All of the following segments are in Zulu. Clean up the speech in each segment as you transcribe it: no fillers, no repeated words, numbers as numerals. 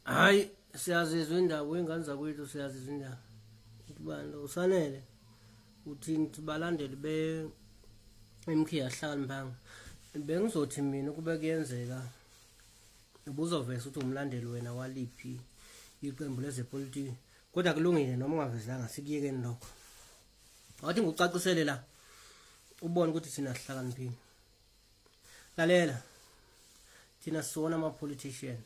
Hayi, siyazizwa indaba, ingane zakwethu, siyazizwa indaba. Uthi bani lo usanele? Uthini balandeli be MK ahlakaniphanga. Bengizothi mina kube kuyenzeka ubuzovesa ukuthi umlandeli wena waliphi iqembu lezepolitiki, kodwa kulungile noma ungavezanga, sikuyekeni lokho. Wathi ngikucacisele la ubone ukuthi thina sihlakaniphile. Lalela, thina siwona ama-politician,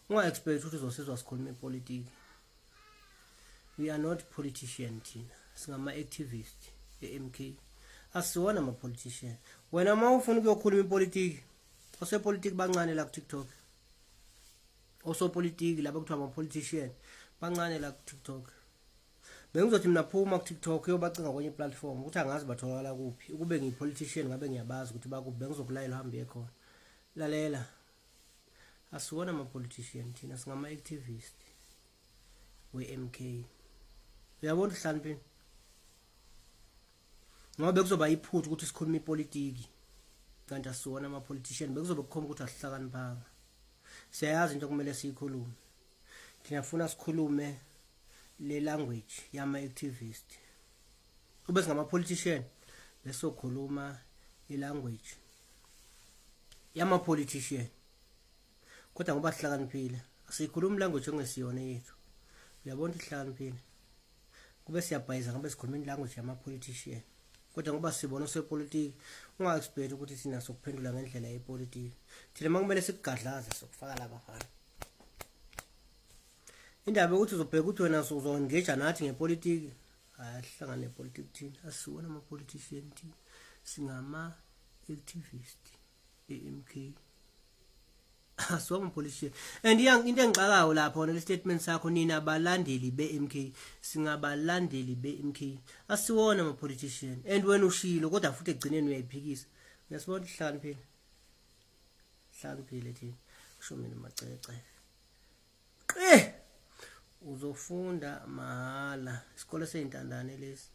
unga-expect ukuthi uzosizwa sikhuluma ipolitiki. We are not politician, thina singama-activist e-MK, asiwona ama-politician. Wena uma ufuna ukuyokhuluma ipolitiki, osepolitiki bancane la ku-TikTok, osopolitiki laba kuthiwa ama-politician bancane la ku-TikTok. Bengizothi mina phuma ku-TikTok, uyobacinga kwenye i-platform ukuthi angazi batholakala kuphi. Ukube ngiyi-politician ngabe ngiyabazi ukuthi bakuphi, bengizokulayela uhambe uye khona. Lalela, asiwona ama-politician thina, singama-activist we-MK. Uyabona uhlaniphini, ngoba bekuzoba iphutha ukuthi sikhulume ipolitiki kanti asiwona ama-politician, bekuzobe kukhomba ukuthi asihlakaniphanga. Siyayazi into okumele siyikhulume thina, funa sikhulume le language yama-activist. Kube singama-politician besokhuluma i-language yama-politician, kodwa ngoba sihlakaniphile asiyikhulumi language ongesiyona yethu. Uyabona ukuthi sihlakaniphile, kube siyabhayiza ngabe sikhuluma i-language yama-politician, kodwa ngoba sibona sepolitiki, unga-expect ukuthi thina sokuphendula ngendlela yepolitiki. Thina uma kumele sikugadlaze sokufaka labafana. Indaba yokuthi uzobheka ukuthi wena uzo-engage nathi ngepolitiki, hayi, sihlangane nepolitiki thina, asiwona ama-politician thina, singama-activist e-MK, asiwona ama-politician. And into engixakayo lapho le statement sakho, nina abalandeli be-MK, singabalandeli be-MK, asiwona ama-politician, and wena ushilo kodwa futhi ekugcineni uyayiphikisa. Uyasibona, hlakaniphile, hlakaniphile thina, kusho mina Macece. Uzofunda mahhala, isikole seyintandane lesi.